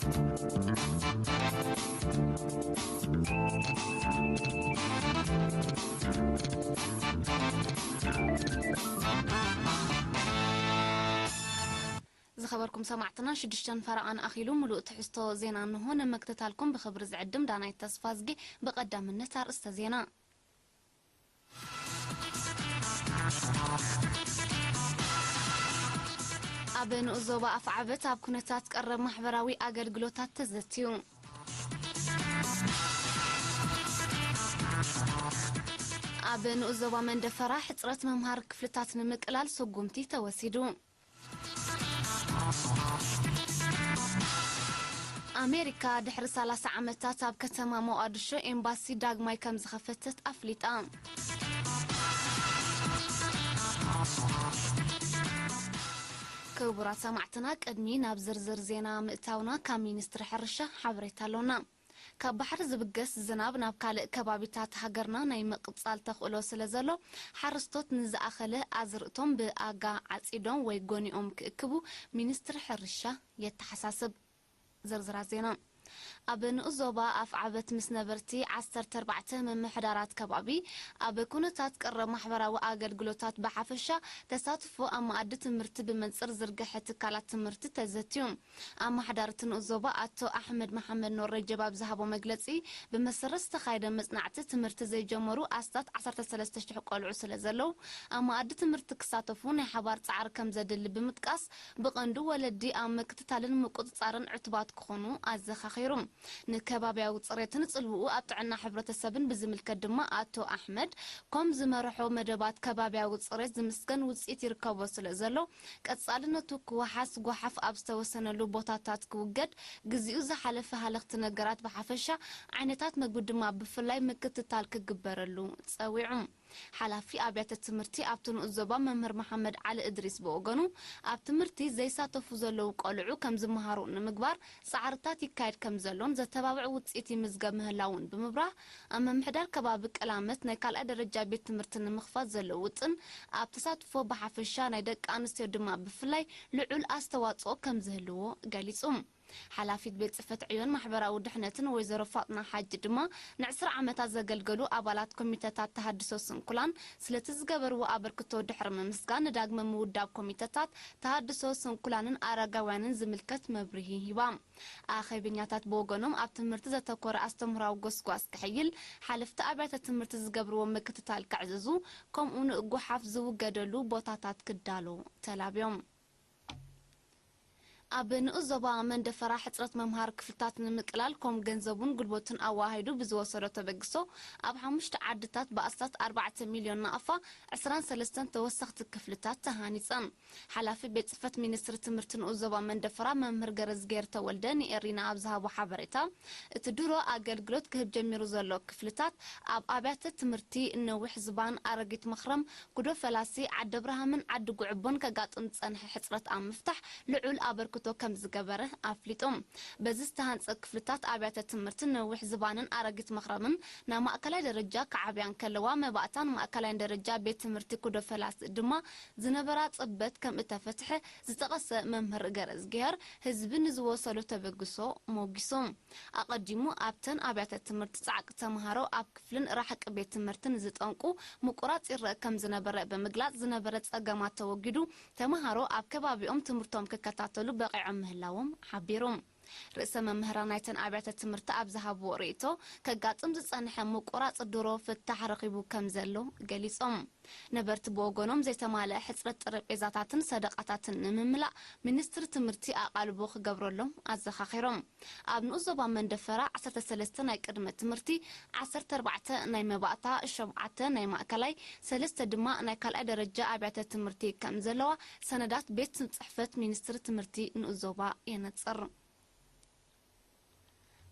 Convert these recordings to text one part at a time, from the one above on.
ዝኸበርኩም ሰማዕትና፣ ሽዱሽተን ፈረቓን ኣኺሉ። ምሉእ ትሕዝቶ ዜና እንሆ። ንምክትታልኩም ብኽብሪ ዝዕድም ዳናይት ተስፋዝጊ። ብቐዳምነት ኣርእስተ ዜና። ኣብ ንኡስ ዞባ ኣፍዓበት ኣብ ኩነታት ቀረብ ማሕበራዊ ኣገልግሎታት ተዘትዩ። ኣብ ንኡስ ዞባ መንደፈራ ሕጽረት መምሃሪ ክፍልታት ንምቅላል ስጉምቲ ተወሲዱ። ኣሜሪካ ድሕሪ ሰላሳ ዓመታት ኣብ ከተማ ሞቓድሾ ኤምባሲ ዳግማይ ከም ዝኸፈተት ኣፍሊጣ። ክቡራት ሰማዕትና፣ ቅድሚ ናብ ዝርዝር ዜና ምእታውና፣ ካብ ሚኒስትሪ ሕርሻ ሓበሬታ ኣሎና። ካብ ባሕሪ ዝብገስ ዝናብ ናብ ካልእ ከባቢታት ሃገርና ናይ ምቕጻል ተኽእሎ ስለ ዘሎ፣ ሓረስቶት ንዝኣኸለ ኣዝርእቶም ብኣጋ ዓጺዶም ወይ ጎኒኦም ክእክቡ ሚኒስትሪ ሕርሻ የተሓሳስብ። ዝርዝራት ዜና። ኣብ ንኡስ ዞባ ኣፍዓበት ምስ ነበርቲ ዓሰርተ ኣርባዕተ ምምሕዳራት ከባቢ ኣብ ኩነታት ቀረብ ማሕበራዊ ኣገልግሎታት ብሓፈሻ፣ ተሳትፎ ኣብ መኣዲ ትምህርቲ ብመንጽር ዝርግሐ ትካላት ትምህርቲ ተዘትዩ። ኣመሓዳሪ እቲ ንኡስ ዞባ ኣቶ ኣሕመድ መሓመድ ኖር ረጀብ ኣብ ዝሃቦ መግለጺ፣ ብመሰረት ዝተኻየደ መጽናዕቲ ትምህርቲ ዘይጀመሩ ኣስታት ዓሰርተ ሰለስተ ሽሕ ቆልዑ ስለ ዘለዉ፣ ኣብ መኣዲ ትምህርቲ ክሳተፉ ናይ ሓባር ጻዕሪ ከም ዘድሊ ብምጥቃስ፣ ብቐንዱ ወለዲ ኣብ ምክትታልን ምቁጽጻርን ዕቱባት ክኾኑ ኣዘኻኺሩ። ንከባብያዊ ጽሬትን ጽልውኡ ኣብ ጥዕና ሕብረተሰብን ብዝምልከት ድማ ኣቶ ኣሕመድ፣ ኮም ዝመርሖ መደባት ከባብያዊ ጽሬት ዝምስገን ውጽኢት ይርከቦ ስለ ዘሎ፣ ቀጻልነቱ ክወሓስ፣ ጓሓፍ ኣብ ዝተወሰነሉ ቦታታት ክውገድ፣ ግዜኡ ዝሓለፈ ሃለኽቲ ነገራት ብሓፈሻ፣ ዓይነታት መግቢ ድማ ብፍላይ ምክትታል ክግበረሉ ጸዊዑ። ሓላፊ ኣብያተ ትምህርቲ ኣብቲ ንኡስ ዞባ መምህር መሓመድ ዓሊ እድሪስ ብወገኑ፣ ኣብ ትምህርቲ ዘይሳተፉ ዘለዉ ቆልዑ ከም ዝመሃሩ ንምግባር ጻዕርታት ይካየድ ከም ዘሎን ዘተባብዕ ውጽኢት ይምዝገብ ምህላውን ብምብራህ፣ ኣብ ምምሕዳር ከባቢ ቀላመት ናይ ካልኣይ ደረጃ ቤት ትምህርቲ ንምኽፋት ዘሎ ውጥን፣ ኣብ ተሳትፎ ብሓፈሻ ናይ ደቂ ኣንስትዮ ድማ ብፍላይ ልዑል ኣስተዋጽኦ ከም ዝህልዎ ገሊጹ። ሓላፊት ቤት ጽሕፈት ዕዮን ማሕበራዊ ድሕነትን ወይዘሮ ፋጥና ሓጂ ድማ፣ ንዕስራ ዓመታት ዘገልገሉ ኣባላት ኮሚተታት ተሃድሶ ስንኩላን ስለቲ ዝገበርዎ ኣበርክቶ ድሕሪ ምምስጋን፣ ንዳግመ ምውዳብ ኮሚተታት ተሃድሶ ስንኩላንን ኣረጋውያንን ዝምልከት መብርሂ ሂባ። ኣኼበኛታት ብወገኖም፣ ኣብ ትምህርቲ ዘተኮረ ኣስተምህሮኣዊ ጎስጓስ ክሕይል፣ ሓለፍቲ ኣብያተ ትምህርቲ ዝገብርዎ ምክትታል ከዕዝዙ፣ ከምኡ ንጓሓፍ ዝውገደሉ ቦታታት ክዳሎ ተላብዮም። ኣብ ንኡስ ዞባ መንደፈራ ሕጽረት መምሃሪ ክፍልታት ንምቅላል፣ ኮም ገንዘቡን ጉልበቱን ኣወሃሂዱ ብዝወሰዶ ተበግሶ፣ ኣብ ሓሙሽተ ዓድታት ብኣስታት ኣርባዕተ ሚልዮን ናቕፋ ዕስራን ሰለስተን ተወሰኽቲ ክፍልታት ተሃኒጸን። ሓላፊ ቤት ጽሕፈት ሚኒስትሪ ትምህርቲ ንኡስ ዞባ መንደፈራ መምህር ገረዝጌር ተወልደ ንኤሪና ኣብ ዝሃቦ ሓበሬታ፣ እቲ ድሮ ኣገልግሎት ክህብ ጀሚሩ ዘሎ ክፍልታት ኣብ ኣብያተ ትምህርቲ ነዊሕ ዝባን፣ ኣረጊት መኽረም፣ ኩዶ ፈላሲ፣ ዓዲ ኣብርሃምን ዓዲ ጉዕቦን ከጋጥም ዝጸንሐ ሕጽረት ኣብ ምፍታሕ ልዑል ኣበርክቶ ከም ዝገበረ ኣፍሊጡ። በዚ ዝተሃንጸ ክፍልታት ኣብያተ ትምህርቲ ነዊሕ ዝባንን ኣረጊት መኽረምን ናብ ማእከላይ ደረጃ ክዓብያ እንከለዋ፣ መባእታን ማእከላይን ደረጃ ቤት ትምህርቲ ኩዶ ፈላሲ ድማ ዝነበራ ጽበት ከም እተፈትሐ ዝጠቐሰ መምህር ገረዝጊሄር፣ ህዝቢ ንዝወሰዶ ተበግሶ ሞጊሱ። ኣቐዲሙ ኣብተን ኣብያተ ትምህርቲ ጻዕቂ ተመሃሮ ኣብ ክፍልን ራሕቂ ቤት ትምህርትን ዝጠንቁ ምቁራጽ ይረአ ከም ዝነበረ ብምግላጽ፣ ዝነበረ ጸገማት ተወጊዱ፣ ተመሃሮ ኣብ ከባቢኦም ትምህርቶም ክከታተሉ በቒዖም ምህላዎም ሓቢሩ። ርእሰ መምህራን ናይተን ኣብያተ ትምህርቲ ኣብ ዝሃብዎ ርእይቶ፣ ከጋጥም ዝጸንሐ ምቁራጽ ድሮ ፍታሕ ረኺቡ ከም ዘሎ ገሊጾም። ነበርቲ ብወገኖም፣ ዘይተማልአ ሕጽረት ጠረጴዛታትን ሰደቓታትን ንምምላእ ሚኒስትሪ ትምህርቲ ኣቓልቦ ክገብረሎም ኣዘኻኺሮም። ኣብ ንኡስ ዞባ መንደፈራ ዓሰርተ ሰለስተ ናይ ቅድመ ትምህርቲ፣ ዓሰርተ ኣርባዕተ ናይ መባእታ፣ ሸውዓተ ናይ ማእከላይ፣ ሰለስተ ድማ ናይ ካልኣይ ደረጃ ኣብያተ ትምህርቲ ከም ዘለዋ ሰነዳት ቤት ጽሕፈት ሚኒስትሪ ትምህርቲ ንኡስ ዞባ የነጽር።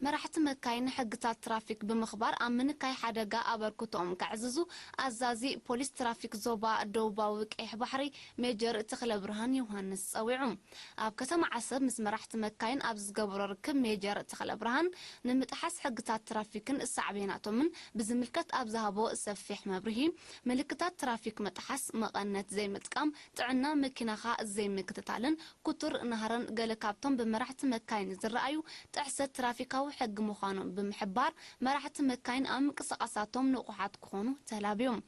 መራሕቲ መካይን ሕግታት ትራፊክ ብምኽባር ኣብ ምንካይ ሓደጋ ኣበርክቶኦም ከዕዝዙ ኣዛዚ ፖሊስ ትራፊክ ዞባ ደቡባዊ ቀይሕ ባሕሪ ሜጀር ተኽለብርሃን ዮሃንስ ጸዊዑ። ኣብ ከተማ ዓሰብ ምስ መራሕቲ መካይን ኣብ ዝገበሮ ርክብ ሜጀር ተኽለብርሃን ንምጥሓስ ሕግታት ትራፊክን ሳዕቤናቶምን ብዝምልከት ኣብ ዝሃቦ ሰፊሕ መብርሂ፣ ምልክታት ትራፊክ ምጥሓስ፣ መቐነት ዘይምጥቃም፣ ጥዕና መኪናኻ ዘይምክትታልን ክቱር ናህርን ገለ ካብቶም ብመራሕቲ መካይን ዝረኣዩ ጥሕሰት ትራፊካዊ ሕጊ ምዃኖም ብምሕባር፣ መራሕቲ መካይን ኣብ ምንቅስቓሳቶም ንቑሓት ክኾኑ ተላብዮም።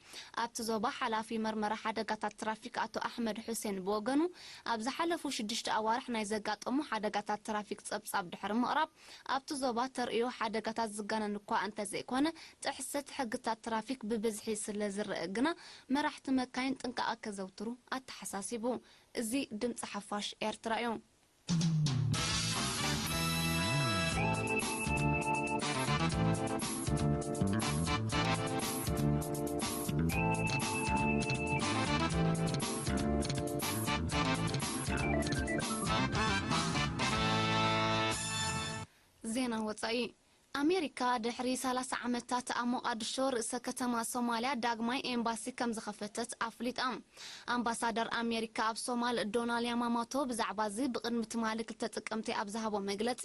ኣብቲ ዞባ ሓላፊ መርመራ ሓደጋታት ትራፊክ ኣቶ ኣሕመድ ሑሴን ብወገኑ፣ ኣብ ዝሓለፉ ሽዱሽተ ኣዋርሕ ናይ ዘጋጠሙ ሓደጋታት ትራፊክ ጸብጻብ ድሕሪ ምቕራብ፣ ኣብቲ ዞባ ተርእዮ ሓደጋታት ዝጋነን እኳ እንተዘይኮነ፣ ጥሕሰት ሕግታት ትራፊክ ብብዝሒ ስለ ዝረአ ግና፣ መራሕቲ መካይን ጥንቃቐ ከዘውትሩ ኣተሓሳሲቡ። እዚ ድምፂ ሓፋሽ ኤርትራ እዩ። ዜና ወጻኢ። ኣሜሪካ ድሕሪ ሰላሳ ዓመታት ኣብ ሞቓድሾ ርእሰ ከተማ ሶማልያ ዳግማይ ኤምባሲ ከም ዝኸፈተት ኣፍሊጣ። ኣምባሳደር ኣሜሪካ ኣብ ሶማል ዶናል ያማማቶ ብዛዕባ እዚ ብቕድሚ ትማሊ ክልተ ጥቅምቲ ኣብ ዝሃቦ መግለጺ፣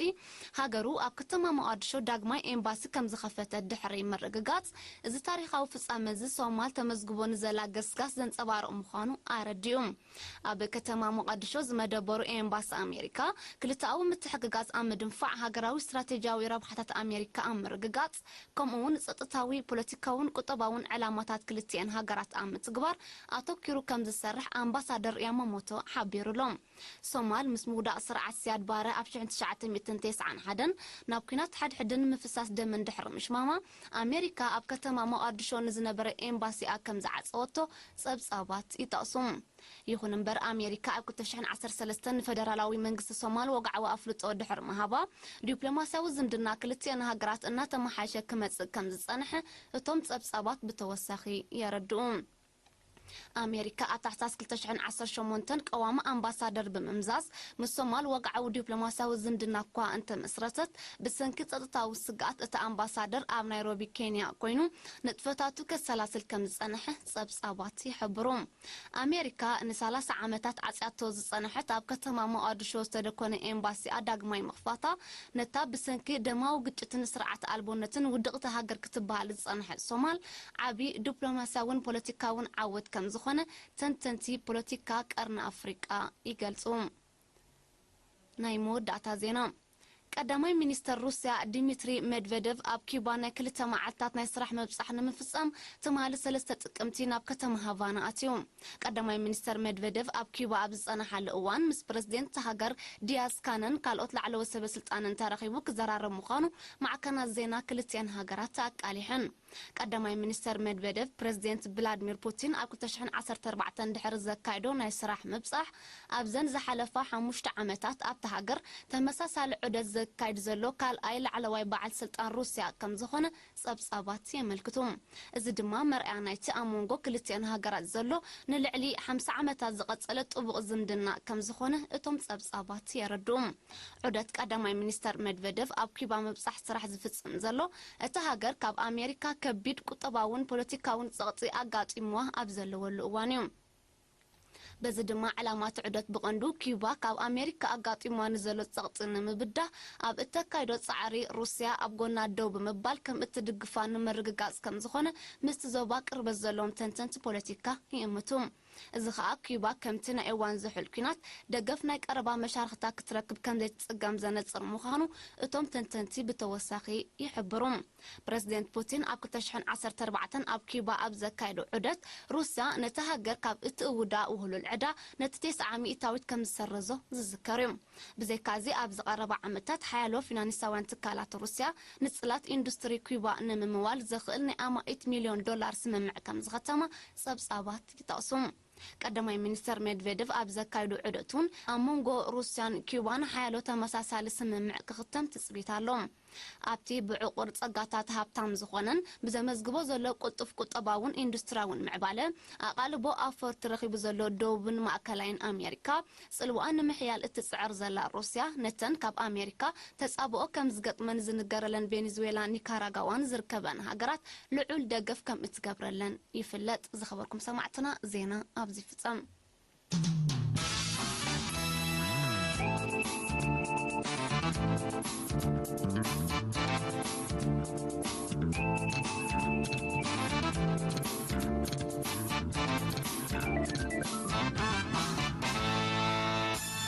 ሃገሩ ኣብ ከተማ ሞቓድሾ ዳግማይ ኤምባሲ ከም ዝኸፈተት ድሕሪ ምርግጋጽ፣ እዚ ታሪኻዊ ፍጻመ እዚ ሶማል ተመዝግቦ ንዘላ ገስጋስ ዘንጸባርቕ ምዃኑ ኣረዲኡ። ኣብ ከተማ ሞቓድሾ ዝመደበሩ ኤምባሲ ኣሜሪካ፣ ክልተኣዊ ምትሕግጋዝ ኣብ ምድንፋዕ፣ ሃገራዊ ስትራቴጂያዊ ረብሓታት ኣሜሪካ ኣብ ምርግጋጽ፣ ከምኡ እውን ጸጥታዊ፣ ፖለቲካውን ቁጠባውን ዕላማታት ክልቲኤን ሃገራት ኣብ ምትግባር ኣተኲሩ ከም ዝሰርሕ ኣምባሳደር ያማሞቶ ሓቢሩ ኣሎ። ሶማል ምስ ምውዳቕ ስርዓት ሲያድ ባረ ኣብ ሽሕን ትሽዓተ ሚእትን ተስዓን ሓደን ናብ ኲናት ሓድሕድን ምፍሳስ ደምን ድሕሪ ምሽማማ፣ ኣሜሪካ ኣብ ከተማ ሞቓድሾ ንዝነበረ ኤምባሲኣ ከም ዝዓጸወቶ ጸብጻባት ይጠቕሱ። ይኹን እምበር፣ ኣሜሪካ ኣብ ክልተ ሽሕን ዓሰርተ ሰለስተን ንፈደራላዊ መንግስቲ ሶማል ወግዓዊ ኣፍልጦ ድሕሪ ምሃባ፣ ዲፕሎማስያዊ ዝምድና ክልቲኤን ሃገራት እናተመሓየሸ ክመጽእ ከም ዝጸንሐ እቶም ጸብጻባት ብተወሳኺ የረድኡ። ኣሜሪካ ኣብ ታሕሳስ ክልተ ሽሕን ዓሰርተ ሸሞንተን ቀዋሚ ኣምባሳደር ብምምዛዝ፣ ምስ ሶማል ወግዓዊ ዲፕሎማስያዊ ዝምድና እኳ እንተመስረተት፣ ብሰንኪ ጸጥታዊ ስግኣት እቲ ኣምባሳደር ኣብ ናይሮቢ ኬንያ ኮይኑ ንጥፈታቱ ከሰላስል ከም ዝጸንሐ ጸብጻባት ይሕብሩ። ኣሜሪካ ንሰላሳ ዓመታት ዓጽያቶ ዝጸንሐት ኣብ ከተማ ሞቓድሾ ዝተደኮነ ኤምባሲኣ ዳግማይ ምኽፋታ፣ ነታ ብሰንኪ ደማዊ ግጭትን ስርዓት ኣልቦነትን ውድቕቲ ሃገር ክትበሃል ዝጸንሐት ሶማል ዓቢ ዲፕሎማስያውን ፖለቲካውን ዓወት ከም ዝኾነ ተንተንቲ ፖለቲካ ቀርኒ ኣፍሪቃ ይገልጹ። ናይ መወዳእታ ዜና። ቀዳማይ ሚኒስተር ሩስያ ዲሚትሪ ሜድቨደቭ ኣብ ኪዩባ ናይ ክልተ መዓልታት ናይ ስራሕ ምብጻሕ ንምፍጻም ትማሊ ሰለስተ ጥቅምቲ ናብ ከተማ ሃቫና ኣትዩ። ቀዳማይ ሚኒስተር ሜድቨደቭ ኣብ ኪዩባ ኣብ ዝጸናሓሉ እዋን ምስ ፕረዚደንት እታ ሃገር ዲያዝ ካነን ካልኦት ላዕለዎት ሰበ ስልጣንን ተራኺቡ ክዘራረብ ምዃኑ ማዕከናት ዜና ክልቲኤን ሃገራት ኣቃሊሐን። ቀዳማይ ሚኒስተር ሜድቨደቭ፣ ፕረዚደንት ቭላድሚር ፑቲን ኣብ ክልተ ሽሕን ዓሰርተ ኣርባዕተን ድሕሪ ዘካይዶ ናይ ስራሕ ምብጻሕ፣ ኣብዘን ዝሓለፋ ሓሙሽተ ዓመታት ኣብታ ሃገር ተመሳሳሊ ዑደት ዘካይድ ዘሎ ካልኣይ ላዕለዋይ በዓል ስልጣን ሩስያ ከም ዝኾነ ጸብጻባት የመልክቱ። እዚ ድማ መርኣያ ናይቲ ኣብ መንጎ ክልቲኤን ሃገራት ዘሎ ንልዕሊ ሓምሳ ዓመታት ዝቐጸለ ጥቡቕ ዝምድና ከም ዝኾነ እቶም ጸብጻባት የረድኡ። ዑደት ቀዳማይ ሚኒስተር ሜድቨደቭ ኣብ ኪባ ምብጻሕ ስራሕ ዝፍጽም ዘሎ፣ እታ ሃገር ካብ ኣሜሪካ ከቢድ ቁጠባውን ፖለቲካውን ጸቕጢ ኣጋጢምዋ ኣብ ዘለወሉ እዋን እዩ። በዚ ድማ ዕላማ እቲ ዑደት ብቐንዱ ኪባ ካብ ኣሜሪካ ኣጋጢምዋ ንዘሎ ጸቕጢ ንምብዳህ ኣብ እተካይዶ ጻዕሪ ሩስያ ኣብ ጎና ደው ብምባል ከም እትድግፋ ንምርግጋጽ ከም ዝኾነ ምስቲ ዞባ ቅርበት ዘለዎም ተንተንቲ ፖለቲካ ይእምቱ። እዚ ኸኣ ኪባ ከምቲ ናይ እዋን ዝሑል ኲናት ደገፍ ናይ ቀረባ መሻርኽታ ክትረክብ ከም ዘይትጽገም ዘነጽር ምዃኑ እቶም ተንተንቲ ብተወሳኺ ይሕብሩ። ፕረዚደንት ፑቲን ኣብ ክልተ ሽሕን ዓሰርተ ኣርባዕተን ኣብ ኪባ ኣብ ዘካየዶ ዑደት፣ ሩስያ ነቲ ሃገር ካብ እትእውዳ ውህሉል ዕዳ ነቲ ተስዓ ሚእታዊት ከም ዝሰረዞ ዝዝከር እዩ። ብዘይካዚ፣ ኣብዚ ቀረባ ዓመታት ሓያሎ ፊናንሳውያን ትካላት ሩስያ ንጽላት ኢንዱስትሪ ኪባ ንምምዋል ዘኽእል ናይ ኣማኢት ሚልዮን ዶላር ስምምዕ ከም ዝኸተማ ጸብጻባት ይጠቕሱ። ቀዳማይ ሚኒስተር ሜድቬደቭ ኣብ ዘካየዶ ዑደት እውን ኣብ መንጎ ሩስያን ኪባን ሓያሎ ተመሳሳሊ ስምምዕ ክኽተም ትጽቢት ኣሎ። ኣብቲ ብዕቑር ጸጋታት ሃብታም ዝኾነን ብዘመዝግቦ ዘሎ ቅልጡፍ ቁጠባውን ኢንዱስትሪያውን ምዕባለ ኣቓልቦ ኣፈርቲ ረኺቡ ዘሎ ደቡብን ማእከላይን ኣሜሪካ ጽልዋኣ ንምሕያል እትጽዕር ዘላ ሩስያ፣ ነተን ካብ ኣሜሪካ ተጻብኦ ከም ዝገጥመን ዝንገረለን ቬኔዙዌላ፣ ኒካራጋዋን ዝርከበን ሃገራት ልዑል ደገፍ ከም እትገብረለን ይፍለጥ። ዝኸበርኩም ሰማዕትና፣ ዜና ኣብዚ ይፍጸም።